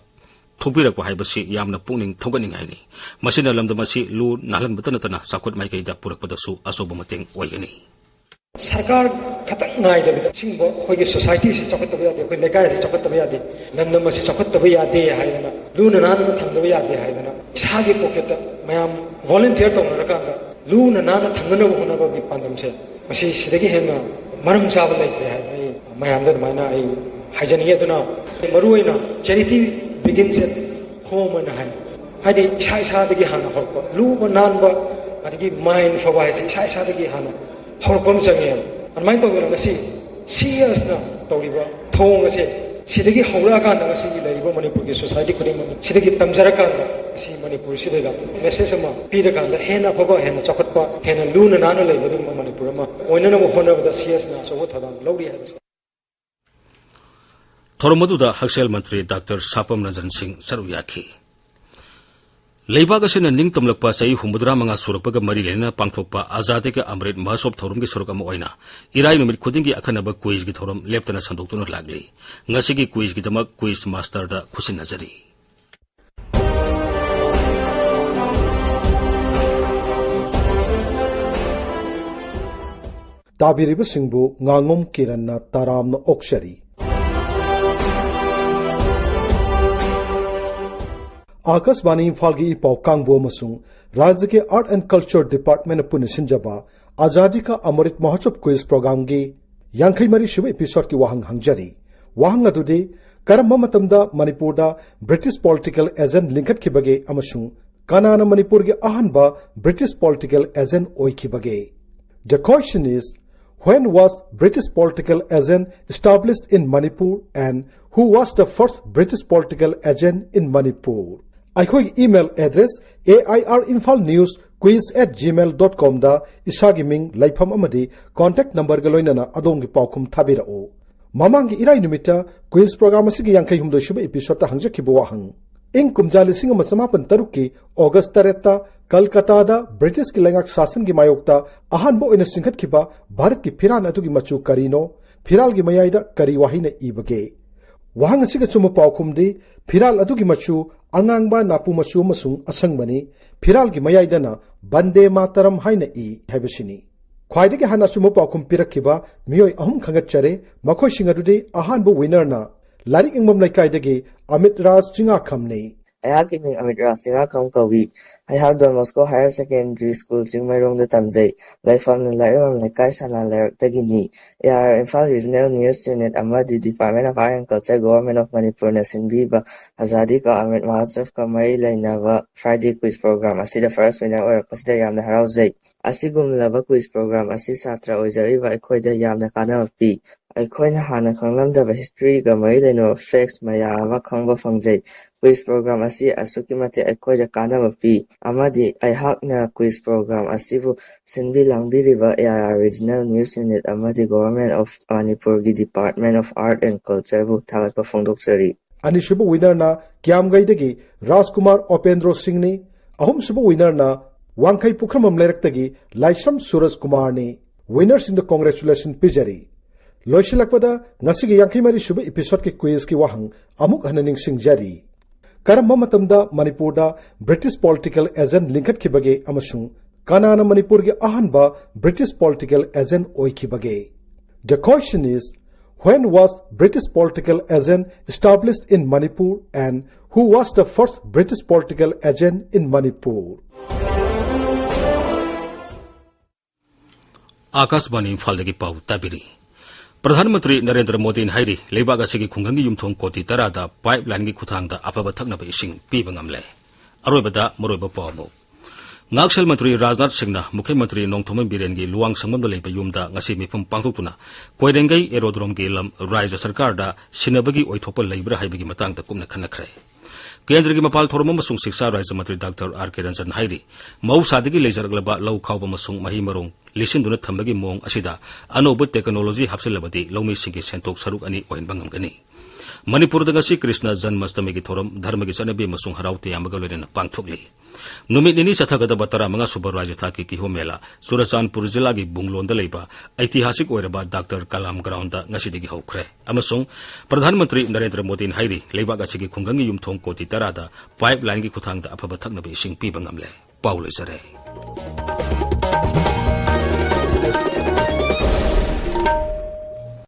ꯊꯣꯛꯄꯤꯔꯛꯄ ꯍꯥꯏꯕꯁꯤ ꯌꯥꯝꯅ ꯄꯨꯛꯅꯤꯡ ꯊꯧꯒꯠꯅꯤꯡꯉꯥꯏꯅꯤ꯫ ꯃꯁꯤꯅ ꯂꯝꯗꯝ ꯑꯁꯤ ꯂꯨ ꯅꯥꯟꯍꯟꯕꯇ ꯅꯠꯇꯅ ꯆꯥꯎꯈꯠ ꯃꯥꯏꯀꯩꯗ ꯄꯨꯔꯛꯄꯗꯁꯨ ꯑꯆꯧꯕ ꯃꯇꯦꯡ ꯑꯣꯏꯒꯅꯤ꯫ ꯁꯔꯀꯥꯔ ꯈꯛꯇꯪ ꯉꯥꯏꯗꯕꯤꯗ ꯑꯁꯤꯒꯨꯝꯕ ꯑꯩꯈꯣꯏꯒꯤ societyꯁꯤ ꯆꯥꯎꯈꯠꯇꯕ ꯌꯥꯗꯦ, ꯑꯩꯈꯣꯏ ꯂꯩꯀꯥꯏꯁꯤ ꯆꯥꯎꯈꯠꯇꯕ ꯌꯥꯗꯦ, ꯂꯝꯗꯝ ꯑꯁꯤ ꯆꯥꯎꯈꯠꯇꯕ ꯌꯥꯗꯦ ꯍꯥꯏꯗꯅ, ꯂꯨꯅ ꯅꯥꯟꯅ ꯊꯝꯗꯕ ꯌꯥꯗꯦ ꯍꯥꯏꯗꯅ ꯏꯁꯥꯒꯤ pocketꯇ ꯃꯌꯥꯝ volunteer ꯇꯧꯅꯔꯀꯥꯟꯗ ꯂꯨꯅ ꯅꯥꯟꯅ ꯊꯝꯅꯅꯕ ꯍꯣꯠꯅꯕꯒꯤ ꯄꯥꯟꯗꯝꯁꯦ ꯃꯁꯤ ꯁꯤꯗꯒꯤ ꯍꯦꯟꯅ ꯃꯔꯝ ꯆꯥꯕ ꯂꯩꯇ꯭ꯔꯦ ꯍꯥꯏꯅ ꯑꯩ ꯃꯌꯥꯝꯗ ꯑꯗꯨꯃꯥꯏꯅ ꯑꯩ ꯍꯥꯏꯖꯅꯤꯡꯉꯤ꯫ ꯑꯗꯨꯅ ꯃꯔꯨꯑꯣꯏꯅ charity begins at home ꯍꯥꯏꯅ ꯍꯥꯏ꯫ ꯍꯥꯏꯗꯤ ꯏꯁꯥ ꯏꯁꯥꯗꯒꯤ ꯍꯥꯟꯅ ꯍꯧꯔꯛꯄ, ꯂꯨꯕ ꯅꯥꯟꯕ, ꯑꯗꯒꯤ mind ꯐꯕ ꯍꯥꯏꯁꯦ ꯏꯁꯥ ꯏꯁꯥꯗꯒꯤ ꯍꯥꯟꯅ ꯍꯧꯔꯛꯄ ꯑꯃ ꯆꯪꯉꯦꯕ꯫ ꯑꯗꯨꯃꯥꯏꯅ ꯇꯧꯗꯅ ꯉꯁꯤ ꯁꯤ ꯑꯦꯁꯅ ꯇꯧꯔꯤꯕ ꯊꯧꯑꯣꯡ ꯑꯁꯦ ꯁꯤꯗꯒꯤ ꯍꯧꯔꯛꯑꯀꯥꯟꯗ ꯉꯁꯤꯒꯤ ꯂꯩꯔꯤꯕ ꯃꯅꯤꯄꯨꯔꯒꯤ society ꯈꯨꯗꯤꯡꯃꯛ ꯁꯤꯗꯒꯤ ꯇꯝꯖꯔꯀꯥꯟꯗ ꯉꯁꯤ ꯃꯅꯤꯄꯨꯔꯁꯤꯗ message ꯑꯃ ꯄꯤꯔꯀꯥꯟꯗ ꯍꯦꯟꯅ ꯑꯐꯕ, ꯍꯦꯟꯅ ꯆꯥꯎꯈꯠꯄ, ꯍꯦꯟꯅ ꯂꯨꯅ ꯅꯥꯟꯅ ꯂꯩꯕ ꯑꯗꯨꯒꯨꯝꯕ ꯃꯅꯤꯄꯨꯔ ꯑꯃ ꯑꯣꯏꯅꯅꯕ ꯍꯣꯠꯅꯕꯗ ꯁꯤ ꯑꯦꯁꯅ ꯑꯆꯧꯕ ꯊꯧꯗꯥꯡ ꯂꯧꯔꯤ ꯍꯥꯏꯕꯁꯤ꯫ ꯊꯧꯔꯝ ꯑꯗꯨꯗ ꯍꯛꯁꯦꯜ ꯃꯟꯇ꯭ꯔꯤ ꯗꯥꯛꯇꯔ ꯁꯥꯄꯝ ꯔꯟꯖꯟ ꯁꯤꯡ ꯁꯔꯨꯛ ꯌꯥꯈꯤ꯫ ꯂꯩꯕꯥꯛ ꯑꯁꯤꯅ ꯅꯤꯡꯇꯝꯂꯛꯄ ꯆꯍꯤ ꯍꯨꯝꯐꯨꯇꯔꯥ ꯃꯉꯥ ꯁꯨꯔꯛꯄꯒ ꯃꯔꯤ ꯂꯩꯅꯅ ꯄꯥꯡꯊꯣꯛꯄ ꯑꯖꯥꯗꯤ ꯀꯥ ꯑꯃ꯭ꯔꯤꯠ ꯃꯍꯣꯠꯁꯕ ꯊꯧꯔꯝꯒꯤ ꯁꯔꯨꯛ ꯑꯃ ꯑꯣꯏꯅ ꯏꯔꯥꯏ ꯅꯨꯃꯤꯠ ꯈꯨꯗꯤꯡꯒꯤ ꯑꯈꯟꯅꯕ quiz ꯒꯤ ꯊꯧꯔꯝ ꯂꯦꯞꯇꯅ ꯁꯟꯗꯣꯛꯇꯨꯅ ꯂꯥꯛꯂꯤ꯫ ꯉꯁꯤꯒꯤ quiz ꯒꯤꯗꯃꯛ quiz master ꯗ ꯈꯨꯠꯁꯤꯟꯅꯖꯔꯤ꯫ ꯇꯥꯕꯤꯔꯤꯕꯁꯤꯡꯕꯨ ꯉꯥꯉꯣꯝ ꯀꯤꯔꯟꯅ ꯇꯔꯥꯝꯅ ꯑꯣꯛꯆꯔꯤ꯫ ꯑꯥꯀꯥꯁꯕꯥꯅꯤ ꯏꯝꯐꯥꯜꯒꯤ ꯏ ꯄꯥꯎ ꯀꯥꯡꯕꯨ ꯑꯃꯁꯨꯡ ꯔꯥꯖ꯭ꯌꯒꯤ Art and Culture Department ꯅ ꯄꯨꯟꯅ ꯁꯤꯟꯖꯕ ꯑꯖꯥꯗꯤ ꯀꯥ ꯑꯃ꯭ꯔꯤꯠ ꯃꯍꯣꯠꯁꯕ quiz program ꯒꯤ ꯌꯥꯡꯈꯩ ꯃꯔꯤ ꯁꯨꯕ episode ꯀꯤ ꯋꯥꯍꯪ ꯍꯪꯖꯔꯤ꯫ ꯋꯥꯍꯪ ꯑꯗꯨꯗꯤ, ꯀꯔꯝꯕ ꯃꯇꯝꯗ ꯃꯅꯤꯄꯨꯔꯗ British political agent ꯂꯤꯡꯈꯠꯈꯤꯕꯒꯦ ꯑꯃꯁꯨꯡ ꯀꯅꯥꯅ ꯃꯅꯤꯄꯨꯔꯒꯤ ꯑꯍꯥꯟꯕ British political agent ꯑꯣꯏꯈꯤꯕꯒꯦ? The question is, when was British political agent established in Manipur and who was the first British political agent in Manipur? ꯑꯩꯈꯣꯏꯒꯤ email address A I R Imphal News Queens at gmail dot com ꯗ ꯏꯁꯥꯒꯤ ꯃꯤꯡ, ꯂꯩꯐꯝ ꯑꯃꯗꯤ contact number ꯒ ꯂꯣꯏꯅꯅ ꯑꯗꯣꯝꯒꯤ ꯄꯥꯎꯈꯨꯝ ꯊꯥꯕꯤꯔꯛꯎ꯫ ꯃꯃꯥꯡꯒꯤ ꯏꯔꯥꯏ ꯅꯨꯃꯤꯠꯇ Queens program ꯑꯁꯤꯒꯤ ꯌꯥꯡꯈꯩ ꯍꯨꯝꯗꯣꯏ ꯁꯨꯕ episode ꯇ ꯍꯪꯖꯈꯤꯕ ꯋꯥꯍꯪ, ꯏꯪ ꯀꯨꯝꯖꯥ ꯂꯤꯁꯤꯡ ꯑꯃ ꯆꯃꯥꯄꯟ ꯇꯔꯨꯛꯀꯤ August ꯇꯔꯦꯠꯇ ꯀꯜꯀꯇꯥꯗ British ꯀꯤ ꯂꯩꯉꯥꯛ ꯁꯥꯁꯟꯒꯤ ꯃꯥꯌꯣꯛꯇ ꯑꯍꯥꯟꯕ ꯑꯣꯏꯅ ꯆꯤꯡꯈꯠꯈꯤꯕ ꯚꯥꯔꯠꯀꯤ ꯐꯤꯔꯥꯜ ꯑꯗꯨꯒꯤ ꯃꯆꯨ ꯀꯔꯤꯅꯣ? ꯐꯤꯔꯥꯜꯒꯤ ꯃꯌꯥꯏꯗ ꯀꯔꯤ ꯋꯥꯍꯩꯅ ꯏꯕꯒꯦ? ꯋꯥꯍꯪ ꯑꯁꯤꯒꯤ ꯑꯆꯨꯝꯕ ꯄꯥꯎꯈꯨꯝꯗꯤ, ꯐꯤꯔꯥꯜ ꯑꯗꯨꯒꯤ ꯃꯆꯨ ꯑꯉꯥꯡꯕ, ꯅꯥꯄꯨ ꯃꯆꯨ ꯑꯃꯁꯨꯡ ꯑꯁꯪꯕꯅꯤ꯫ ꯐꯤꯔꯥꯜꯒꯤ ꯃꯌꯥꯏꯗꯅ ꯕꯟꯗꯦ ꯃꯥꯇꯔꯝ ꯍꯥꯏꯅ ꯏ ꯍꯥꯏꯕꯁꯤꯅꯤ꯫ ꯈ꯭ꯋꯥꯏꯗꯒꯤ ꯍꯥꯟꯅ ꯑꯆꯨꯝꯕ ꯄꯥꯎꯈꯨꯝ ꯄꯤꯔꯛꯈꯤꯕ ꯃꯤꯑꯣꯏ ꯑꯍꯨꯝ ꯈꯟꯒꯠꯆꯔꯦ꯫ ꯃꯈꯣꯏꯁꯤꯡ ꯑꯗꯨꯗꯤ, ꯑꯍꯥꯟꯕ winner ꯅ ꯂꯥꯏꯔꯤꯛ ꯌꯦꯡꯐꯝ ꯂꯩꯀꯥꯏꯗꯒꯤ ꯑꯃꯤꯠ ꯔꯥꯖ ꯆꯤꯡꯉꯥꯈꯝꯅꯤ꯫ ꯑꯩꯍꯥꯛꯀꯤ ꯃꯤꯡ ꯑꯃꯤꯠ ꯔꯥꯖ ꯆꯤꯡꯉꯥꯈꯝ ꯀꯧꯏ꯫ ꯑꯩꯍꯥꯛ Don Bosco Higher Secondary School ꯆꯤꯡꯃꯩꯔꯣꯡꯗ ꯇꯝꯖꯩ꯫ ꯂꯩꯐꯝꯅ ꯂꯥꯏꯔꯤꯛ ꯌꯦꯡꯐꯝ ꯂꯩꯀꯥꯏ ꯁꯅꯥ ꯂꯩꯔꯛꯇꯒꯤꯅꯤ꯫ A I R Imphal Regional News Unit ꯑꯃꯗꯤ Department of Art and Culture, Government of Manipur ꯅ ꯁꯤꯟꯕꯤꯕ Azadi Ka Amrit Mahotsav ꯀ ꯃꯔꯤ ꯂꯩꯅꯕ Friday quiz program ꯑꯁꯤꯗ first winner ꯑꯣꯏꯔꯛꯄꯁꯤꯗ ꯌꯥꯝꯅ ꯍꯔꯥꯎꯖꯩ꯫ ꯑꯁꯤꯒꯨꯝꯂꯕ quiz program ꯑꯁꯤ ꯁꯥꯇ꯭ꯔ ꯑꯣꯏꯖꯔꯤꯕ ꯑꯩꯈꯣꯏꯗ ꯌꯥꯝꯅ ꯀꯥꯟꯅꯕ ꯄꯤ꯫ ꯑꯩꯈꯣꯏꯅ ꯍꯥꯟꯅ ꯈꯪꯂꯝꯗꯕ history ꯒ ꯃꯔꯤ ꯂꯩꯅꯕ facts ꯃꯌꯥꯝ ꯑꯃ ꯈꯪꯕ ꯐꯪꯖꯩ꯫ Quiz program ꯑꯁꯤ ꯑꯁꯨꯛꯀꯤ ꯃꯇꯤꯛ ꯑꯩꯈꯣꯏꯗ ꯀꯥꯟꯅꯕ ꯄꯤ, ꯑꯃꯗꯤ ꯑꯩꯍꯥꯛꯅ quiz program ꯑꯁꯤꯕꯨ ꯁꯤꯟꯕꯤ ꯂꯥꯡꯕꯤꯔꯤꯕ A I R Regional News Unit ꯑꯃꯗꯤ Government of ꯃꯅꯤꯄꯨꯔꯒꯤ Department of Art and Culture ꯕꯨ ꯊꯥꯒꯠꯄ ꯐꯣꯡꯗꯣꯛꯆꯔꯤ꯫ ꯑꯅꯤꯁꯨꯕ winner ꯅ ꯀ꯭ꯌꯥꯝꯒꯩꯗꯒꯤ ꯔꯥꯖꯀꯨꯃꯥꯔ ꯑꯣꯄꯦꯟꯗ꯭ꯔꯣ ꯁꯤꯡꯅꯤ꯫ ꯑꯍꯨꯝꯁꯨꯕ winner ꯅ ꯋꯥꯡꯈꯩ ꯄꯨꯈ꯭ꯔꯝꯕꯝ ꯂꯩꯔꯛꯇꯒꯤ ꯂꯥꯏꯁ꯭ꯔꯝ ꯁꯨꯔꯖ ꯀꯨꯃꯥꯔꯅꯤ꯫ Winner ꯁꯤꯡꯗ congratulation ꯄꯤꯖꯔꯤ꯫ ꯂꯣꯏꯁꯤꯜꯂꯛꯄꯗ, ꯉꯁꯤꯒꯤ ꯌꯥꯡꯈꯩ ꯃꯔꯤ ꯁꯨꯕ episode ꯀꯤ quiz ꯀꯤ ꯋꯥꯍꯪ ꯑꯃꯨꯛ ꯍꯟꯅ ꯅꯤꯡꯁꯤꯡꯖꯔꯤ꯫ ꯀꯔꯝꯕ ꯃꯇꯝꯗ ꯃꯅꯤꯄꯨꯔꯗ British political agent ꯂꯤꯡꯈꯠꯈꯤꯕꯒꯦ ꯑꯃꯁꯨꯡ ꯀꯅꯥꯅ ꯃꯅꯤꯄꯨꯔꯒꯤ ꯑꯍꯥꯟꯕ British political agent ꯑꯣꯏꯈꯤꯕꯒꯦ? The question is, when was British political agent established in Manipur and who was the first British political agent in Manipur? ꯑꯥꯀꯥꯁꯕꯥꯅꯤ ꯏꯝꯐꯥꯜꯗꯒꯤ ꯄꯥꯎ ꯇꯥꯕꯤꯔꯤ꯫ ꯄ꯭ꯔꯙꯥꯟ ꯃꯟꯇ꯭ꯔꯤ ꯅꯔꯦꯟꯗ꯭ꯔ ꯃꯣꯗꯤꯅ ꯍꯥꯏꯔꯤ, ꯂꯩꯕꯥꯛ ꯑꯁꯤꯒꯤ ꯈꯨꯡꯒꯪꯒꯤ ꯌꯨꯝꯊꯣꯡ ꯀꯣꯇꯤ ꯇꯔꯥꯗ pipeline ꯒꯤ ꯈꯨꯠꯊꯥꯡꯗ ꯑꯐꯕ ꯊꯛꯅꯕ ꯏꯁꯤꯡ ꯄꯤꯕ ꯉꯝꯂꯦ꯫ ꯑꯔꯣꯏꯕꯗ ꯃꯔꯨꯑꯣꯏꯕ ꯄꯥꯎ ꯑꯃꯨꯛ꯫ ꯉꯥꯛꯁꯦꯜ ꯃꯟꯇ꯭ꯔꯤ ꯔꯥꯖꯅꯥꯊ ꯁꯤꯡꯅ ꯃꯨꯈ꯭ꯌ ꯃꯟꯇ꯭ꯔꯤ ꯅꯣꯡꯊꯣꯝꯕꯝ ꯕꯤꯔꯦꯟꯒꯤ ꯂꯨꯋꯥꯡ ꯁꯪꯕꯝꯗ ꯂꯩꯕ ꯌꯨꯝꯗ ꯉꯁꯤ ꯃꯤꯐꯝ ꯄꯥꯡꯊꯣꯛꯇꯨꯅ ꯀꯣꯏꯔꯦꯡꯒꯩ aerodrome ꯒꯤ ꯂꯝ ꯔꯥꯖ꯭ꯌ ꯁꯔꯀꯥꯔꯗ ꯁꯤꯟꯅꯕꯒꯤ ꯑꯣꯏꯊꯣꯛꯄ ꯂꯩꯕ꯭ꯔꯥ ꯍꯥꯏꯕꯒꯤ ꯃꯇꯥꯡꯗ ꯀꯨꯞꯅ ꯈꯟꯅꯈ꯭ꯔꯦ꯫ ꯀꯦꯟꯗ꯭ꯔꯒꯤ ꯃꯄꯥꯜ ꯊꯧꯔꯝ ꯑꯃꯁꯨꯡ ꯁꯤꯛꯁꯥ ꯔꯥꯖ꯭ꯌ ꯃꯟꯇ꯭ꯔꯤ ꯗꯥꯛꯇꯔ ꯑꯥꯔ ꯀꯦ ꯔꯟꯖꯟ ꯍꯥꯏꯔꯤ, ꯃꯍꯧꯁꯥꯗꯒꯤ ꯂꯩꯖꯔꯛꯂꯕ ꯂꯧ ꯈꯥꯎꯕ ꯑꯃꯁꯨꯡ ꯃꯍꯩ ꯃꯔꯣꯡ ꯂꯤꯁꯤꯟꯗꯨꯅ ꯊꯝꯕꯒꯤ ꯃꯑꯣꯡ ꯑꯁꯤꯗ ꯑꯅꯧꯕ technology ꯍꯥꯞꯆꯤꯜꯂꯕꯗꯤ ꯂꯧꯃꯤꯁꯤꯡꯒꯤ ꯁꯦꯟꯊꯣꯛ ꯁꯔꯨꯛ ꯑꯅꯤ ꯑꯣꯏꯍꯟꯕ ꯉꯝꯒꯅꯤ꯫ ꯃꯅꯤꯄꯨꯔꯗ ꯉꯁꯤ ꯀ꯭ꯔꯤꯁꯅ ꯖꯟꯃꯁꯇꯃꯤꯒꯤ ꯊꯧꯔꯝ ꯙꯔꯃꯒꯤ ꯆꯠꯅꯕꯤ ꯑꯃꯁꯨꯡ ꯍꯔꯥꯎ ꯇꯌꯥꯝꯕꯒ ꯂꯣꯏꯅꯅ ꯄꯥꯡꯊꯣꯛꯂꯤ꯫ ꯅꯨꯃꯤꯠ ꯅꯤꯅꯤ ꯆꯠꯊꯒꯗꯕ ꯇꯔꯥꯃꯉꯥ ꯁꯨꯕ ꯔꯥꯖ꯭ꯌ ꯊꯥꯛꯀꯤ ꯀꯤꯍꯣꯝ ꯃꯦꯂꯥ ꯆꯨꯔꯆꯥꯟꯄꯨꯔ ꯖꯤꯂꯥꯒꯤ ꯕꯨꯡꯂꯣꯟꯗ ꯂꯩꯕ ꯑꯩꯇꯤꯍꯥꯁꯤꯛ ꯑꯣꯏꯔꯕ ꯗꯥꯛꯇꯔ ꯀꯂꯥꯝ ground ꯗ ꯉꯁꯤꯗꯒꯤ ꯍꯧꯈ꯭ꯔꯦ ꯑꯃꯁꯨꯡ ꯄ꯭ꯔꯙꯥꯟ ꯃꯟꯇ꯭ꯔꯤ ꯅꯔꯦꯟꯗ꯭ꯔ ꯃꯣꯗꯤꯅ ꯍꯥꯏꯔꯤ, ꯂꯩꯕꯥꯛ ꯑꯁꯤꯒꯤ ꯈꯨꯡꯒꯪꯒꯤ ꯌꯨꯝꯊꯣꯡ ꯀꯣꯇꯤ ꯇꯔꯥꯗ pipeline ꯒꯤ ꯈꯨꯠꯊꯥꯡꯗ ꯑꯐꯕ ꯊꯛꯅꯕ ꯏꯁꯤꯡ ꯄꯤꯕ ꯉꯝꯂꯦ꯫ ꯄꯥꯎ ꯂꯣꯏꯖꯔꯦ꯫